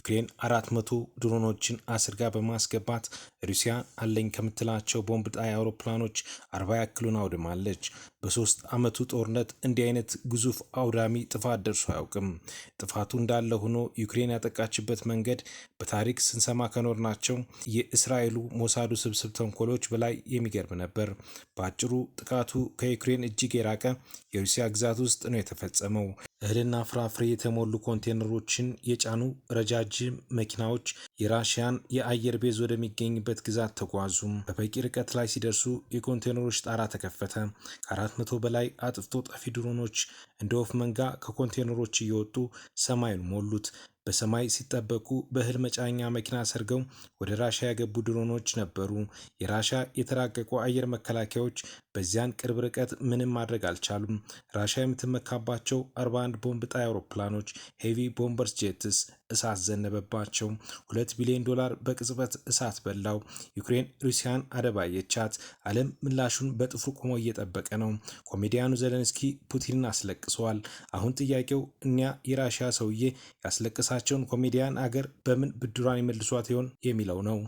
ዩክሬን 400 ድሮኖችን አስርጋ በማስገባት ሩሲያ አለኝ ከምትላቸው ቦምብ ጣይ አውሮፕላኖች 40 ያክሉን አውድማለች። በ3 ዓመቱ ጦርነት እንዲህ አይነት ግዙፍ አውዳሚ ጥፋት ደርሶ አያውቅም። ጥፋቱ እንዳለ ሆኖ ዩክሬን ያጠቃችበት መንገድ በታሪክ ስንሰማ ከኖርናቸው የእስራኤሉ ሞሳዱ ስብስብ ተንኮሎች በላይ የሚገርም ነበር። በአጭሩ ጥቃቱ ከዩክሬን እጅግ የራቀ የሩሲያ ግዛት ውስጥ ነው የተፈጸመው። እህልና ፍራፍሬ የተሞሉ ኮንቴነሮችን የጫኑ ረጃጅም መኪናዎች የራሽያን የአየር base ወደሚገኝበት ግዛት ተጓዙ። በበቂ ርቀት ላይ ሲደርሱ የኮንቴነሮች ጣራ ተከፈተ። ከ400 በላይ አጥፍቶ ጠፊ ድሮኖች እንደ ወፍ መንጋ ከኮንቴነሮች እየወጡ ሰማዩን ሞሉት። በሰማይ ሲጠበቁ በእህል መጫኛ መኪና ሰርገው ወደ ራሻ የገቡ ድሮኖች ነበሩ። የራሻ የተራቀቁ አየር መከላከያዎች በዚያን ቅርብ ርቀት ምንም ማድረግ አልቻሉም። ራሻ የምትመካባቸው 41 ቦምብ ጣይ አውሮፕላኖች፣ heavy bombers jets እሳት ዘነበባቸው። $2 ቢሊዮን በቅጽበት እሳት በላው። ዩክሬን ሩሲያን አደባየቻት። ዓለም ምላሹን በጥፍሩ ቆሞ እየጠበቀ ነው። ኮሜዲያኑ ዘለንስኪ ፑቲንን አስለቅሰዋል። አሁን ጥያቄው እኒያ የራሽያ ሰውዬ ያስለቀሳቸውን ኮሜዲያን አገር በምን ብድሯን ይመልሷት ይሆን የሚለው ነው።